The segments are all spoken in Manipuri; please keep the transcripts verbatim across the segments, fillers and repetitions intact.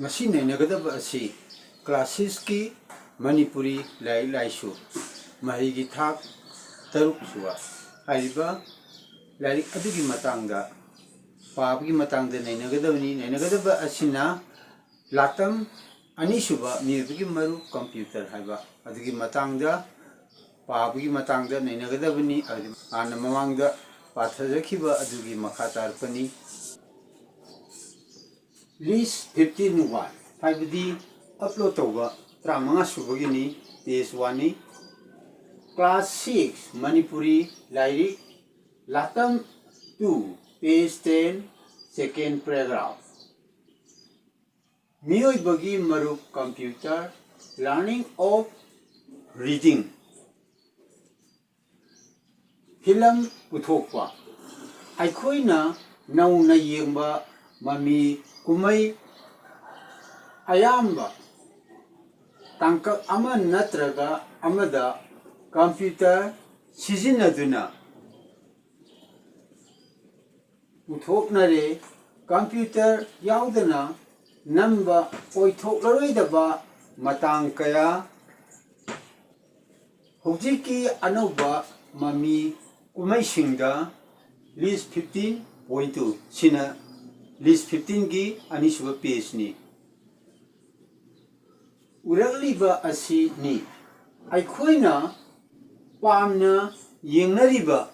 ꯉꯁꯤ ꯅꯩꯅꯒꯗꯕ ꯑꯁꯤ ꯀ꯭ꯂꯥꯁ ꯁꯤꯛꯁꯀꯤ ꯃꯅꯤꯄꯨꯔꯤ ꯂꯥꯏꯔꯤꯛ ꯂꯥꯏꯁꯨ ꯃꯍꯩꯒꯤ ꯊꯥꯛ ꯇꯔꯨꯛ ꯁꯨꯕ ꯍꯥꯏꯔꯤꯕ ꯂꯥꯏꯔꯤꯛ ꯑꯗꯨꯒꯤ ꯃꯇꯥꯡꯗ, ꯄꯥꯕꯒꯤ ꯃꯇꯥꯡꯗ ꯅꯩꯅꯒꯗꯕꯅꯤ꯫ ꯅꯩꯅꯒꯗꯕ ꯑꯁꯤꯅ ꯂꯥꯇꯝ ꯑꯅꯤꯁꯨꯕ ꯃꯤꯑꯣꯏꯕꯒꯤ ꯃꯔꯨꯞ ꯀꯝꯄ꯭ꯌꯨꯇꯔ ꯍꯥꯏꯕ ꯑꯗꯨꯒꯤ ꯃꯇꯥꯡꯗ, ꯄꯥꯕꯒꯤ ꯃꯇꯥꯡꯗ ꯅꯩꯅꯒꯗꯕꯅꯤ꯫ ꯍꯥꯏꯗꯤ ꯍꯥꯟꯅ ꯃꯃꯥꯡꯗ ꯄꯥꯊꯖꯈꯤꯕ ꯑꯗꯨꯒꯤ ꯃꯈꯥ ꯇꯥꯔꯛꯄꯅꯤ꯫ List fifteen one ꯍꯥꯏꯕꯗꯤ ꯑꯞꯂꯣꯗ ꯇꯧꯕ ꯇꯔꯥꯃꯉꯥ ꯁꯨꯕꯒꯤꯅꯤ, ꯄꯦꯖ ꯋꯥꯟꯅꯤ꯫ ꯀ꯭ꯂꯥꯁ ꯁꯤꯛꯁ ꯃꯅꯤꯄꯨꯔꯤ ꯂꯥꯏꯔꯤꯛ, ꯂꯥꯇꯝ ꯇꯨ, ꯄꯦꯖ ꯇꯦꯟ, ꯁꯦꯀꯦꯟ ꯄꯦꯔꯥꯒ꯭ꯔꯥꯐ꯫ ꯃꯤꯑꯣꯏꯕꯒꯤ ꯃꯔꯨꯞ computer, Learning of Reading꯫ Film ꯄꯨꯊꯣꯛꯄ꯫ ꯑꯩꯈꯣꯏꯅ ꯅꯧꯅ ꯌꯦꯡꯕ ꯃꯃꯤ ꯀꯨꯝꯍꯩ ꯑꯌꯥꯝꯕ ꯇꯥꯡꯀꯛ ꯑꯃ ꯅꯠꯇ꯭ꯔꯒ ꯑꯃꯗ ꯀꯝꯄ꯭ꯌꯨꯇꯔ ꯁꯤꯖꯤꯟꯅꯗꯨꯅ ꯄꯨꯊꯣꯛꯅꯔꯦ꯫ ꯀꯝꯄ꯭ꯌꯨꯇꯔ ꯌꯥꯎꯗꯅ ꯅꯝꯕ ꯑꯣꯏꯊꯣꯛꯂꯔꯣꯏꯗꯕ ꯃꯇꯥꯡ ꯀꯌꯥ ꯍꯧꯖꯤꯛꯀꯤ ꯑꯅꯧꯕ ꯃꯃꯤ ꯀꯨꯝꯍꯩꯁꯤꯡꯗ꯫ List fifteen point two ꯁꯤꯅ List fifteenꯒꯤ ꯑꯅꯤꯁꯨꯕ ꯄꯦꯖꯅꯤ꯫ ꯎꯔꯛꯂꯤꯕ ꯑꯁꯤꯅꯤ꯫ ꯑꯩꯈꯣꯏꯅ ꯄꯥꯝꯅ ꯌꯦꯡꯅꯔꯤꯕ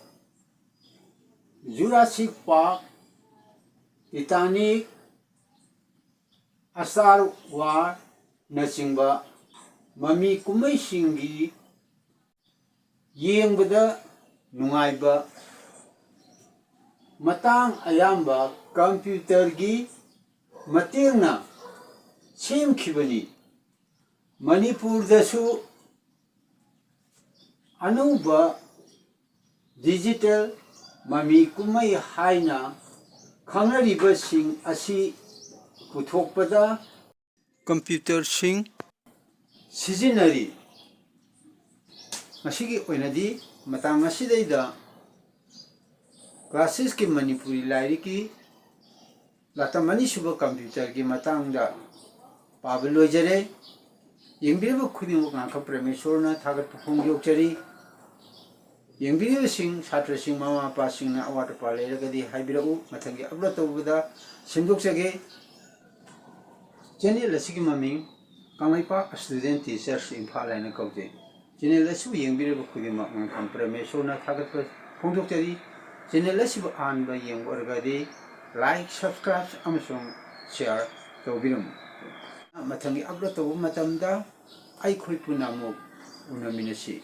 Jurassic Park, Titanic, Star Wars ꯅꯆꯤꯡꯕ ꯃꯃꯤ ꯀꯨꯝꯍꯩꯁꯤꯡꯒꯤ ꯌꯦꯡꯕꯗ ꯅꯨꯡꯉꯥꯏꯕ ꯃꯇꯥꯡ ꯑꯌꯥꯝꯕ ꯀꯝꯄ꯭ꯌꯨꯇꯔꯒꯤ ꯃꯇꯦꯡꯅ ꯁꯦꯝꯈꯤꯕꯅꯤ꯫ ꯃꯅꯤꯄꯨꯔꯗꯁꯨ ꯑꯅꯧꯕ ꯗꯤꯖꯤꯇꯦꯜ ꯃꯃꯤ ꯀꯨꯝꯍꯩ ꯍꯥꯏꯅ ꯈꯪꯅꯔꯤꯕꯁꯤꯡ ꯑꯁꯤ ꯄꯨꯊꯣꯛꯄꯗ ꯀꯝꯄ꯭ꯌꯨꯇꯔꯁꯤꯡ ꯁꯤꯖꯤꯟꯅꯔꯤ꯫ ꯉꯁꯤꯒꯤ ꯑꯣꯏꯅꯗꯤ ꯃꯇꯥꯡ ꯑꯁꯤꯗꯩꯗ ꯀ꯭ꯂꯥꯁ ꯁꯤꯛꯁꯀꯤ ꯃꯅꯤꯄꯨꯔꯤ ꯂꯥꯏꯔꯤꯛꯀꯤ ꯂꯥꯇꯝ ꯑꯅꯤꯁꯨꯕ ꯀꯝꯄ꯭ꯌꯨꯇꯔꯒꯤ ꯃꯇꯥꯡꯗ ꯄꯥꯕ ꯂꯣꯏꯖꯔꯦ꯫ ꯌꯦꯡꯕꯤꯔꯤꯕ ꯈꯨꯗꯤꯡꯃꯛ ꯉꯥꯡꯈ ꯄ꯭ꯔꯃꯦꯁꯣꯔꯅ ꯊꯥꯒꯠꯄ ꯐꯣꯡꯗꯣꯛꯆꯔꯤ꯫ ꯌꯦꯡꯕꯤꯔꯤꯕꯁꯤꯡ, ꯁꯥꯇ꯭ꯔꯁꯤꯡ, ꯃꯃꯥ ꯃꯄꯥꯁꯤꯡꯅ ꯑꯋꯥꯠ ꯑꯄꯥ ꯂꯩꯔꯒꯗꯤ ꯍꯥꯏꯕꯤꯔꯛꯎ, ꯃꯊꯪꯒꯤ ꯑꯞꯂꯣꯗ ꯇꯧꯕꯗ ꯁꯦꯝꯗꯣꯛꯆꯒꯦ꯫ ꯆꯦꯅꯦꯜ ꯑꯁꯤꯒꯤ ꯃꯃꯤꯡ ꯀꯪꯂꯩꯄꯥꯛ ꯁ꯭ꯇꯨꯗꯦꯟ ꯇꯤꯆꯔꯁ ꯏꯝꯐꯥꯜ ꯍꯥꯏꯅ ꯀꯧꯖꯩ꯫ ꯆꯦꯅꯦꯜ ꯑꯁꯤꯕꯨ ꯌꯦꯡꯕꯤꯔꯤꯕ ꯈꯨꯗꯤꯡꯃꯛ ꯉꯥꯡꯐꯝ ꯄ꯭ꯔꯃꯦꯁꯣꯔꯅ ꯊꯥꯒꯠꯄ ꯐꯣꯡꯗꯣꯛꯆꯔꯤ꯫ ꯆꯦꯅꯦꯜ ꯑꯁꯤꯕꯨ ꯑꯍꯥꯟꯕ ꯌꯦꯡꯕ ꯑꯣꯏꯔꯒꯗꯤ ꯂꯥꯏꯛ, ꯁꯕꯁꯀ꯭ꯔꯥꯏꯕ ꯑꯃꯁꯨꯡ ꯁꯤꯌꯥꯔ ꯇꯧꯕꯤꯔꯝꯃꯨ꯫ ꯃꯊꯪꯒꯤ ꯑꯞꯂꯣꯗ ꯇꯧꯕ ꯃꯇꯝꯗ ꯑꯩꯈꯣꯏ ꯄꯨꯟꯅ ꯑꯃꯨꯛ ꯎꯅꯃꯤꯟꯅꯁꯤ꯫